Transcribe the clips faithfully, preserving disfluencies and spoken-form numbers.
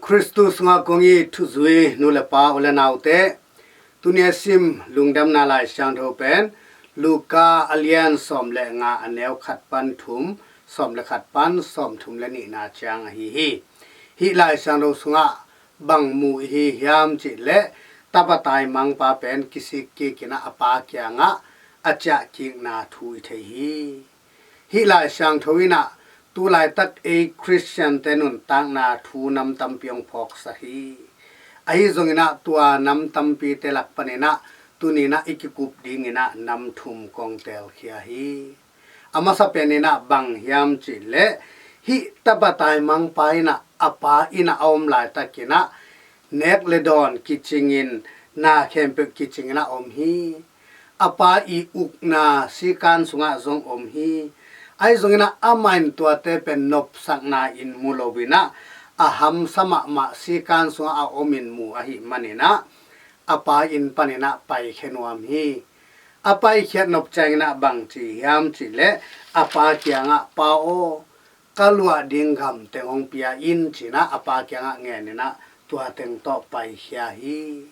Khristu sungah kong it thuzui nu le pa, u le naute, tuni a sim lungdamna Lai Siangtho pen Luka a lian sawm le nga, a neu khat pan thum, sawm le khat pan sawm thum le nihna ciang ahi hi. Hih Lai Siangtho sungah bang mu i hi hiam cih leh, tapa taimangpa pen kisik kik in ah a pa kiangah a ciah kikna thu i thei hi. Hih Lai Siangtho in ah tu laitak ei Khristiante nuntakna thu nam tampi hong phawksak hi. Ahi zongin ah tua nam tampite lak panin ah tuni in ah i kikup dingin ah nam thum kong teelkhia hi. A masa pen in ah bang hiam cih leh, hih tapa taimangpa in ah a pa inn ah a om laitakin ah nek le dawn kicingin, na khempeuh kicingin ah om hi. A pa i ukna sikan sungah zong om hi. Ahi zongin ah amah in tuate pen nopsakna in mu lo in ah, a hamsa mahmah sikan sungah a om in mu ahih manin ah a pa inn panin ah paikhia nuam hi. A paikhiat nop ciangin ah bang ci hiam cih leh, a pa kiangah, "Pa aw, ka luah ding gam teng hong pia in," ci-in ah a pa kiangah ngen in ah tua teng tawh paikhia hi.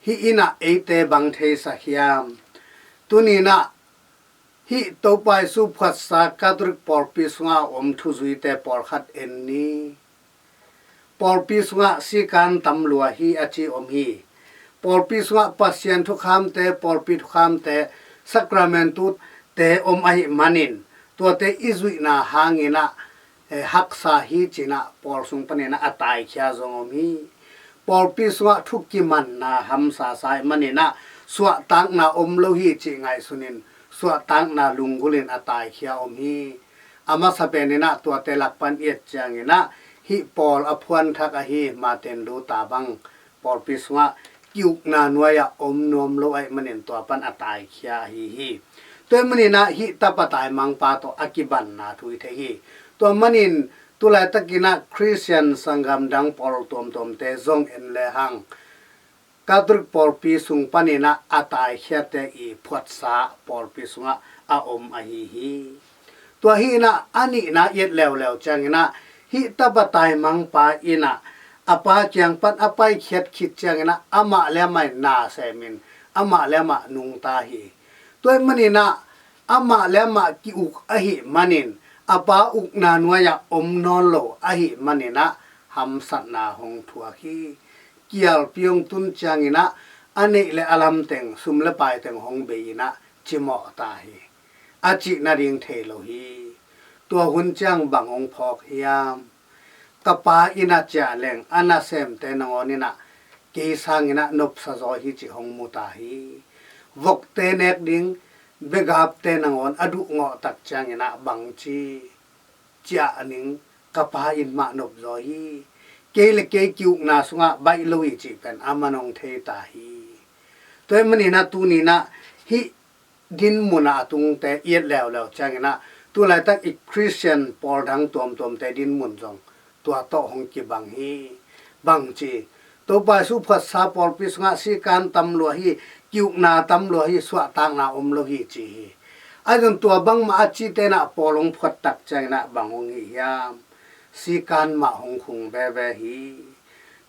Hih in ah eite bang theisak hiam? Tuni in ah hih Topa Jesu phuatsa Catholic pawlpi sungah a om thuzuite pawlkhat en ni. Pawlpi sungah sikan tam lua hi, a ci om hi. Pawlpi sungah Pasian thukhamte, pawlpi thukhamte, sakramentute om ahih manin, tuate i zuihna hangin ah, eh, haksa hi ci-in ah pawl sung panin ah a taikhia zong om hi. Pawlpi sungah thu kimanna hamsa sa ahih manin ah suahtakna om lo hi cih ngaihsunin, suahtakna lunggulhin a taikhia om hi. A masa pen in ah tuate lak pan i et ciangin ah, hih pawl a phuanthak ahi Martin Luther bang pawlpi sungah ki-ukna nuai-ah om nuam lo ahih manin tua pan a taikhia ahi hi. Tua ahih manin ah hih tapa taimangpa tawh a kibanna thu i thei hi. Tua manin tu laitakin ah Khristian sanggam dang pawl tuamtuamte zong en lehang, Catholic pawlpi sung panin ah a taikhiate i phuatsa pawlpi sungah a om ahi hi. Tua hi in ah a nihna i et leuleu ciangin ah, hih tapa taimangpa in ah a pa kiang pan a paikhiat khit ciangin ah amah le amah in na semin, amah le amah nungta hi. Tua ahih manin ah amah le amah ki-uk ahih manin, a pa ukna nuai-ah om nawn lo ahih manin ah hamsatna hong thuak hi. Kialpi hong tun ciangin ah a neih le a lam teng, sum le pai teng hong bei in ah cimawh ta hi. A cih nading thei lo hi. Tua hun ciang bang hong phawk hiam? Ka pa inn ah ciah leng a nasemte nangawn in ah kei sangin ah nopsa zaw hi cih hong mu ta hi. Vokte nek ding begapte nangawn a duhngawh tak ciangin ah bang ci, ciah ning, ka pa inn mah nop zaw hi. Kei le kei ki-ukna sungah baih lo hi cih pen a man hong thei ta hi. Tua ahih manin ah tuni in ah hih dinmun ah a tungte i et leuleu ciangin ah, tu laitak i Khristian pawl dang tuamtuamte dinmun zong tua tawh hong kibang hi. Bang ci, Topa Jesu phuatsa pawlpi sungah sikan tam lua hi, ki-ukna tam lua hi, suahtakna om lo hi ci hi. Ahi zong tua bangmah a cite in ah pawl hong phuat tak ciangin ah bang hong hi hiam? Sikan mah hong khung veve hi.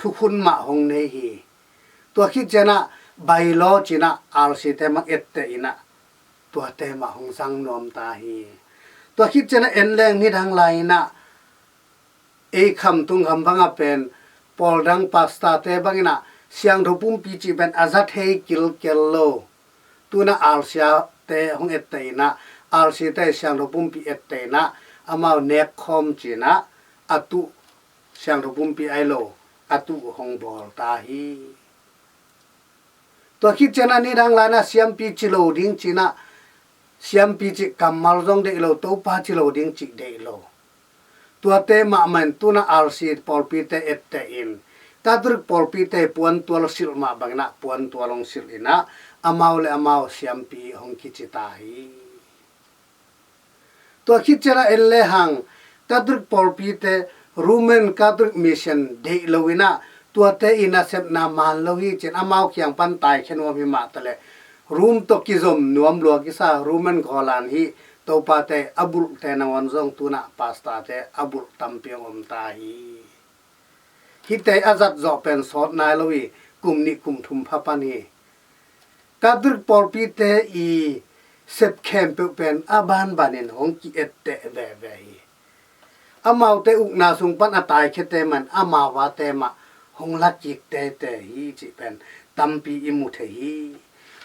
Thukhun mah hong nei hi. Tua khit ciang ah bylaw ci-in ah R C te mah etteh in ah tuate mah hong zang nuam ta hi. Tua khit ciang ah en leng nidang lai in ah ei khamtung kham bangah pen pawl dang pastor te bangin ah siangtho pumpi cih pen a za thei kilkel lo. Tu-in ah R C te hong etteh in ah, R C te siangtho pumpi etteh in ah, amau nek khawm ci-in ah a tuh, siangtho pumpi ahi lo a tuh hong bawl ta hi. Tua khit ciang ah nidang lai in ah siampi ci lo ding ci-in ah, siampi cih kammal zong deih lo, Topa ci lo ding cih deih lo. Tuate mahmah in tu-in ah R C pawlpite etteh in, Catholic pawlpite puantual silh mah bangin ah puantual hong silh in ah, amau le amau siampi hong kici ta hi. Tua khit ciang ah en lehang, Catholic pawlpite Roman Catholic Mission deih lo in ah, tuate i nasepna man lo hi ci-in amau kiang pan taikhia nuam hi mah taleh, Rome tawh kizom nuam lua kisa Roman gawlan hih topate a bulhte nangawn zong tu-in ah pastorte a bulh tampi hong om ta hi. Hihte a zat zawh pen sawt nai lo hi. Kum nih kum thum pha pan hi. Catholic pawlpite i sep khempeuh pen a banbanin hong ki-etteh veve hi. Amaute ukna sung pan a taikhiate man amau vate mah hong lakik tete hi cih pen tampi i mu thei hi.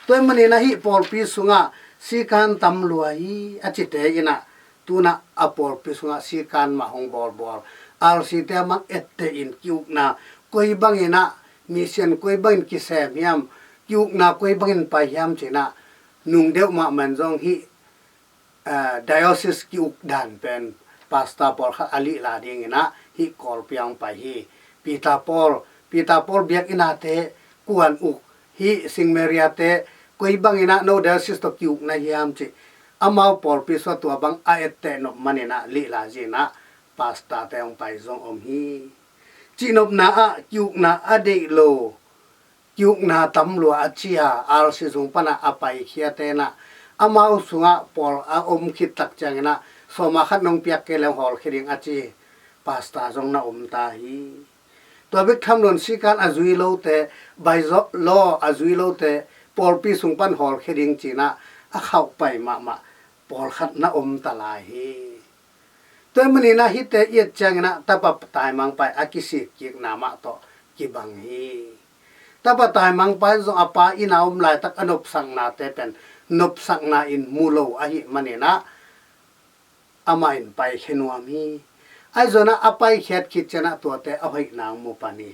Tua ahih manin ah hih pawlpi sungah sikan tam lua hi a cite in ah, tu-in ah a pawlpi sungah sikan mah hong bawlbawl, R C te a mang etteh in ki-ukna koi bangin ah, mission koi bangin kisem hiam, ki-ukna koi bangin pai hiam ci-in ah, nung deuh mahmah in zong hih, eh, diocese ki-uk dan pen pastor pawlkhat a lihla dingin ah hih Kawlpi ah hong pai hi. Peter Paul, Peter Paul biakinnate kuan uk, hih Saint Mary te koi bangin ah no diocese tawh ki-uk na hiam cih, amau pawlpi sungah tua bang a etteh nop manin ah lihla zin ah pastor te hong pai zong om hi. Cihnopna ah ki-ukna a deih lo, ki-ukna tam lua a ci-a R C sung pan ah a paikhiate in ah, amau sungah pawl a om khit tak ciangin ah, sawm ah khat nong piak kei leng hawlkhia ding a ci pastor zong na om ta hi. Tua bek tham loin sikan a zui lote, baizawh law a zui lote, pawlpi sung pan hawlkhia ding ci-in ah a khauhpai mahmah pawlkhat na om ta lai hi. Tua ahih manin ah hihte i et ciangin ah tapa taimangpa in a kisikkikna mah tawh kibang hi. Tapa taimangpa in zong a pa inn ah om laitak a nopsaknate pen nopsakna in mu lo ahih manin ah amah in paikhia nuam hi. Ahi zongin ah a paikhiat khit ciangin ah tuate a hoihna hong mu pan hi.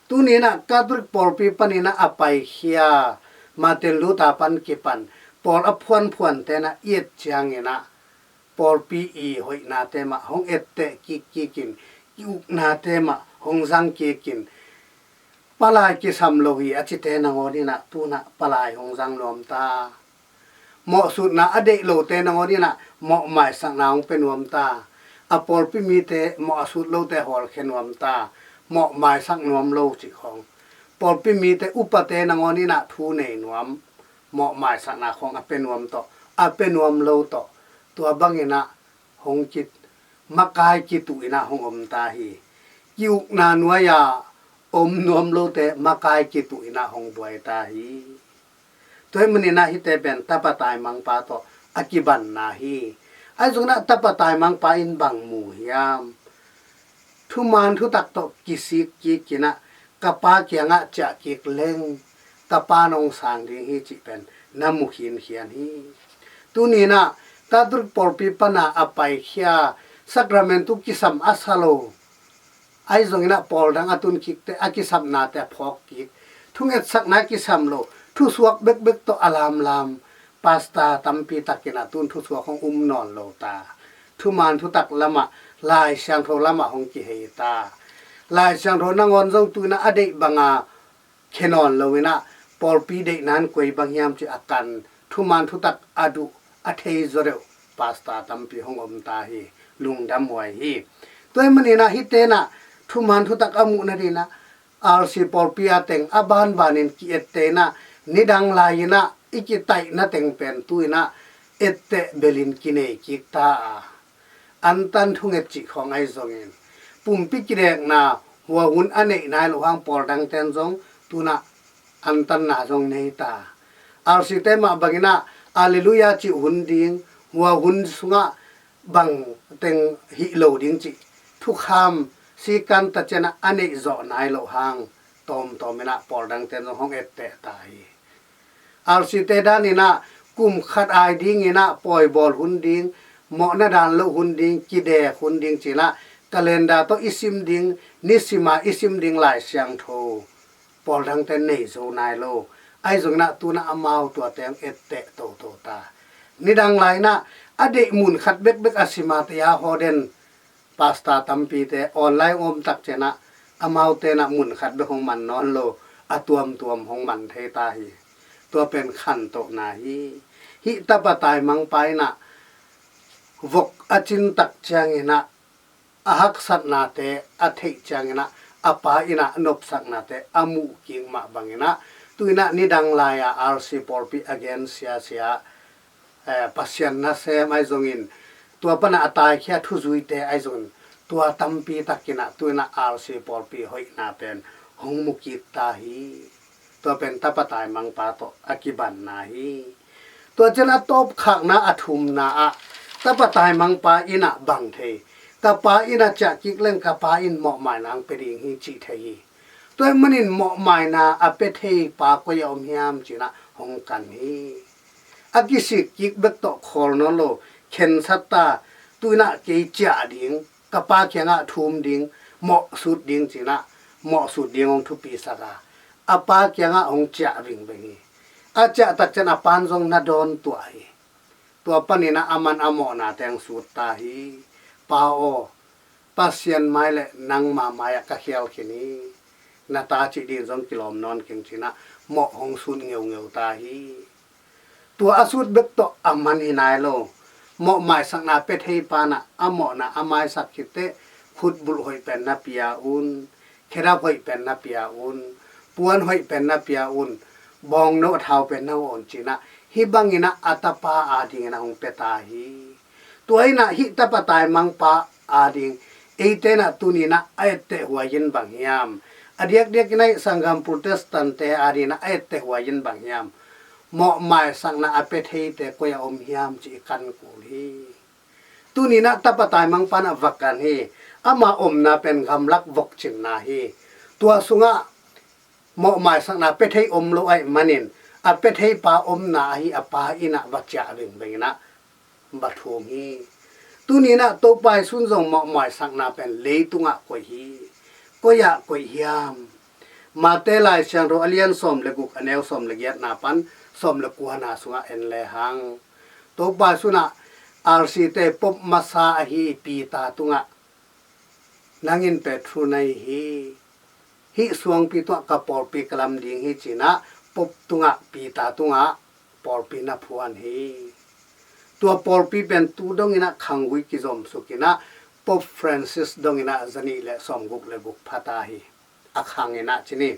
Tuni-in ah Catholic pawlpi panin ah a paikhia Martin Luther pan kipan pawl a phuanphuante in ah i et ciangin ah pawlpi i hoihnate mah hong etteh kikkikin, ki-uknate mah hong zang kikin, palai kisam lo hi a cite nangawn in ah tu-in ah palai hong zang nuam ta. Mawhsutna a deih lote nangawn in ah mawhmaisakna hong pia nuam ta. A pawlpi mite mawh a sut lote hawlkhia nuam ta. Mawhmaisak nuam lo cih khawng. Pawlpi mite upate nangawn in ah thu nei nuam, mawhmaisakna khawng a pia nuam tawh, a pia nuam lo tawh, tua bangin ah hong ki, makai kituh in ah hong om ta hi. Ki-ukna nuai-a om nuam lote makai kituh in ah hong buai ta hi. Tua ahih manin ah hihte pen tapa taimangpa tawh a kibanna hi. Ahi zongin ah tapa taimangpa in bang mu hiam? Thuman thutak tawh kisik kikin ah ka pa kiangah ciah kik leng ka pa in hong sang ding hi cih pen na mu khinkhian hi. Tuni-in ah Catholic pawlpi pan ah a paikhia, sakramentu kisam a sa lo, ahi zongin ah pawl dang a tun kikte a kisapnate a phawk kik, thungetsakna kisam lo, thusuak bekbek tawh a lamlam pastor tampi takin ah tu-in thusuak hong um nawn lo ta. Thuman thutak lamah, Lai Siangtho lamah hong kihei ta. Lai Siangtho nangawn zong tu-in ah a deih banga khia nawn loin ah, pawlpi deihna in koi bang hiam cih a kan, thuman thutak a duh, a thei zaw deuh pastor tampi hong om ta hi. Lungdam huai hi. Tua ahih manin ah hihte in ah thuman thutak a muh nadingin ah R C pawlpi a teng a banbanin ki-etteh in ah, nidang lai-in ah i kitaihna teng pen tu-in ah etteh belin kinei kik ta a, antan thunget cih khawng ahi zongin, pumpi kidekna, hua hun a neih nai loh hang pawl dangte in zong tu-in ah antanna zong nei ta. R C te mah bangin ah Alleluia cih hun ding, hua hun sungah bang teng hih lo ding cih thukham sikan ta ciangin ah a neih zawh nai loh hang tawmtawm in ah pawl dangte in zong hong etteh ta hi. R C te danin ah kum khat ai dingin ah pawi bawl hun ding, mawhna dan loh hun ding, kidek hun ding ci-in ah calendar tawh i sim ding, nisima i sim ding Lai Siangtho pawl dangte nei zo nai lo. Ahi zongin ah tu-in ah amau tuate hong etteh toto ta. Nidang lai-in ah a deih mun khat bekbek a sima te a haw den pastor tampite online om tak ciangin ah amaute in ah mun khat bek hong man nawn lo, a tuamtuam hong man thei ta hi. Tua pen khantohna hi. Hih tapa taimangpa in ah vok a cin tak ciangin ah a haksatnate a theih ciangin ah a pa in ah nopsaknate a muh kik mah bangin ah tu-in ah nidang lai-a R C pawlpi a gen siasia, eh, Pasian nasem ahi zongin, tua pan ah a taikhia thuzuite ahi zongin, Tua tampi takin ah tu-in ah R C pawlpi hoihna pen hong mu kik ta hi. Tua pen tapa taimangpa tawh a kibanna hi. Tua ciang a tawpkhakna a thumna ah tapa taimangpa in ah bang thei, ka pa in ah ciah kik leng ka pa in mawhmaina hong pia ding hi cih thei hi. Tua ahih manin mawhmaina a pia thei pa koi ah om hiam ci-in ah hong kan hi. A kisik kik bek tawh khawl nawn lo, khensat ta, tu-in ah kei ciah ding, ka pa kiangah thum ding, mawhsut ding ci-in ah mawhsut ding hong thupisak a, a pa kiangah hong ciah vingveng hi. A ciah tak ciang a pa'n zong na dawn tuah hi. Tua panin ah aman a mawhna teng sut ta hi. Pa aw, Pasian mai le nangma mai-ah ka khial khin hi. Na ta cih ding zong kilawm nawn keng ci-in ah mawh hong sut ngeungeu ta hi. Tua a sut bek tawh a man hi nai lo. Mawhmaisakna pia thei pa'n ah a mawhna a maisak khit teh khutbulh hoih pen na pia un, khedap hoih pen na pia un, puan hoih pen na pia un, bawngno a thau pen na awn ci-in ah hih bangin ah a tapa adingin ah hong pia ta hi. Tua in ah hih tapa taimangpa ading eite in ah tuni-in ah a etteh huai in bang hiam? A diakdiakin ah hih sanggam Protestant-te adingin ah a etteh huai in bang hiam? Mawhmaisakna a pia theite koi ah om hiam cih i kan kul hi. Tuni-in ah tapa taimangpa in ah va kan hi. Ama omna pen gamlak vokcinna hi. Tua sungah mawhmaisakna pia thei om lo ahih manin a pia thei pa omna ahi a pa in ah va ciah vingveng in ah va thum hi. Tuni-in ah Topa Jesu in zong mawhmaisakna pen leitungah koih hi. Koi ah koih hiam? Mate Lai Siangtho a lian sawm le guk, a neu sawm le giatna pan sawm le kuana sungah en lehang, Topa Jesu in ah R C-te pop masa ahi Peter tungah, nang in Petru na hi hi. Hih suangpi tungah ka pawlpi ka lam ding hi ci-in ah pop tungah, Peter tungah pawlpi na phuan hi. Tua pawlpi pen tu dongin ah khanggui kizomsuk in ah Pope Francis dongin ah zanih le sawmguk le guk pha ta hi. A khang in ah ci ni.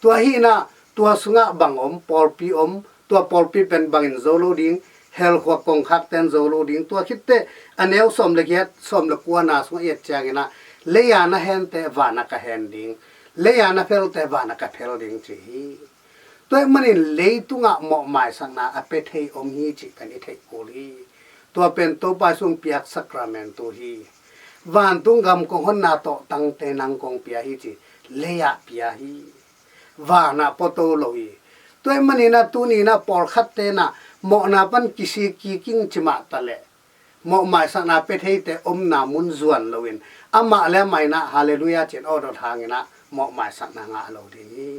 Tua hi in ah tua sungah bang om, pawlpi om, tua pawlpi pen bangin zo lo ding, hell khua kongkhakte'n zo lo ding. Tua khit teh a neu sawm le giat, sawm le kuana sungah i et ciangin ah, lei-a na hente van ah ka hen ding, lei-a na phelte van ah ka phel ding ci hi. Tua ahih manin leitungah mawhmaisakna a pia thei om hi cih pen i theih kul hi. Tua pen Topa Jesu in piak sakramentu hi. Vantung gam kong honna tawh tangte nang kong pia hi ci, lei-ah pia hi. Van ah pua to lo hi. Tua ahih manin ah tuni-in ah pawlkhatte in ah mawhna pan kisik kik ing ci mah ta leh, mawhmaisakna pia theite omna mun zuan loin, amah le amah in ah halleluiah ci-in awdawt hangin ah mawhmaisakna ngah lo ding hi.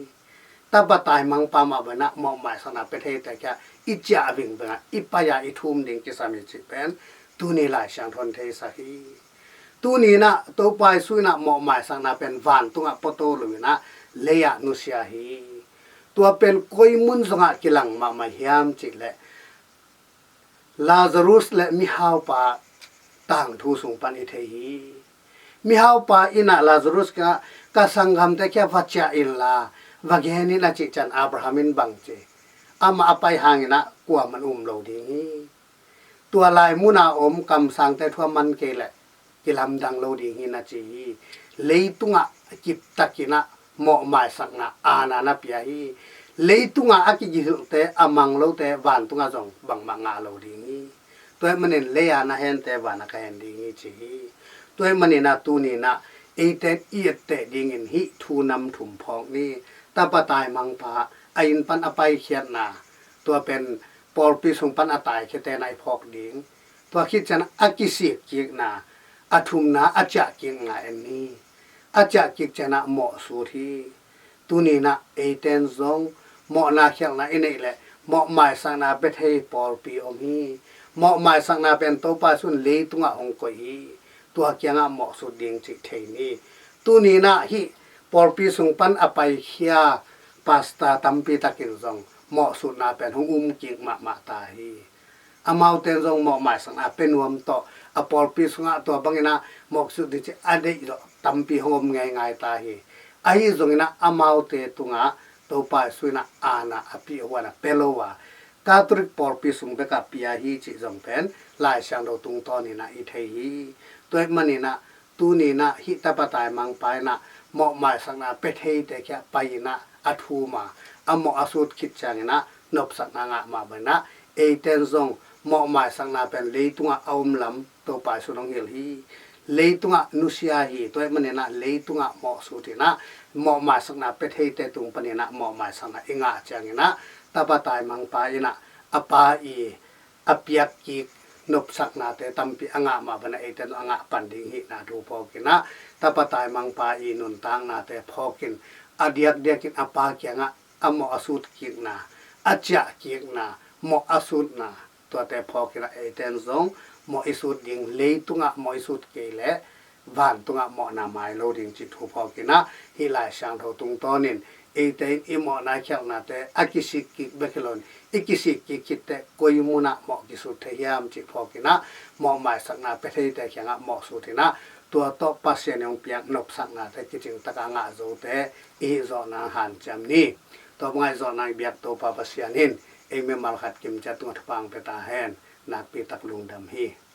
Tapa taimangpa mah bangin ah mawhmaisakna pia theite kiang i ciah vingveng a, i pai a, i thum ding kisam hi cih pen tuni Lai Siangtho in theisak hi. Tuni-in ah Topa Jesu in ah mawhmaisakna pen vantungah pua to loin ah lei-ah nusia hi. Tua pen koi mun zongah kilang mahmah hiam cih leh, Lazarus le mihaupa tangthu sung pan i thei hi. Mihaupa in ah Lazarus kiangah, ka sanggamte kiang va ciah inla, va gen in a cih ciang Abraham in bang ci? Amah a pai hangin ah kuaman um lo ding hi. Tua lai mun a om kamsangte thu a man kei leh kilamdang lo ding hi na ci hi. Leitungah kiptakin ah mawhmaisakna aana na pia hi. Leitungah a kigilhte, a mang lote vantungah zong bangmah ngah lo ding hi. Tua ahih manin lei-a na hente van ah ka hen ding hi ci hi. Tua ahih manin ah tuni-in ah eite in i etteh dingin hih thu nam thum phawk ni. Tapa taimangpa a inn pan a paikhiatna, tua pen pawlpi sung pan a taikhiate in ah i phawk ding. Tua khit ciang a kisik kikna, a thumna a ciah kikna en ni. A ciah kik ciang ah mawhsut hi. Tuni-in ah eite in zong mawhna khialhna i neih leh mawhmaisakna pia thei pawlpi om hi. Mawhmaisakna pen Topa Jesu in leitungah hong koih hi. Tua kiangah mawhsut ding cih thei ni. Tuni-in ah hih pawlpi sung pan a paikhia pastor tampi takin zong mawhsutna pen hong um kik mahmah ta hi. Amaute in zong mawhmaisakna pia nuam tawh a pawlpi sungah tua bangin ah mawhsut ding cih a deih zawh tampi hong om ngeingai ta hi. Ahi zongin ah amaute tungah Topa Jesu in ah aana a pia huan a pia lo a, Catholic pawlpi sung bekah pia hi cih zong pen Lai Siangtho tungtawnin ah i thei hi. Tua ahih manin ah tuni in ah hih tapa taimangpa in ah mawhmaisakna pia theite kiang pai in ah a thum a, a mawh a sut khit ciangin ah nopsakna ngah mah bangin ah eite in zong mawhmaisakna pen leitungah a om lam Topa Jesu in hong hilh hi. Leitungah nusia hi, tua ahih manin ah leitungah mawh sut in ah mawhmaisakna pia theite tung panin ah mawhmaisakna i ngah ciangin ah tapa taimangpa in ah a pa i a piak kik nopsaknate tampi a ngah mah bangin ah eite in a ngah pan ding hihna thu phawk in ah tapa taimangpa i nuntaknate phawk in a diakdiakin a pa kiangah a mawh a sut kikna, a ciah kikna, mawh a sutna, tuate phawk in ah eite in zong mawh i sut ding, leitungah mawh i sut kei leh vantungah mawhna mai lo ding cih thu phawk in ah hih Lai Siangtho tungtawnin eite in i mawhna i khialhnate a kisik kik bek hi loin i kisik kik khit teh koi munah mawh kisut thei hiam cih phawk in ah mawhmaisakna pia theite kiangah mawh sut in ah tua tawh Pasian in hong piak nopsaknate kicing takin ngah zote i hih zawh nang hanciam ni. Tua bang i zawh nang i biak Topa Pasian in ei mimal khat kimciat tungah thupha hong pia ta hen. Nakpi tak lungdam hi.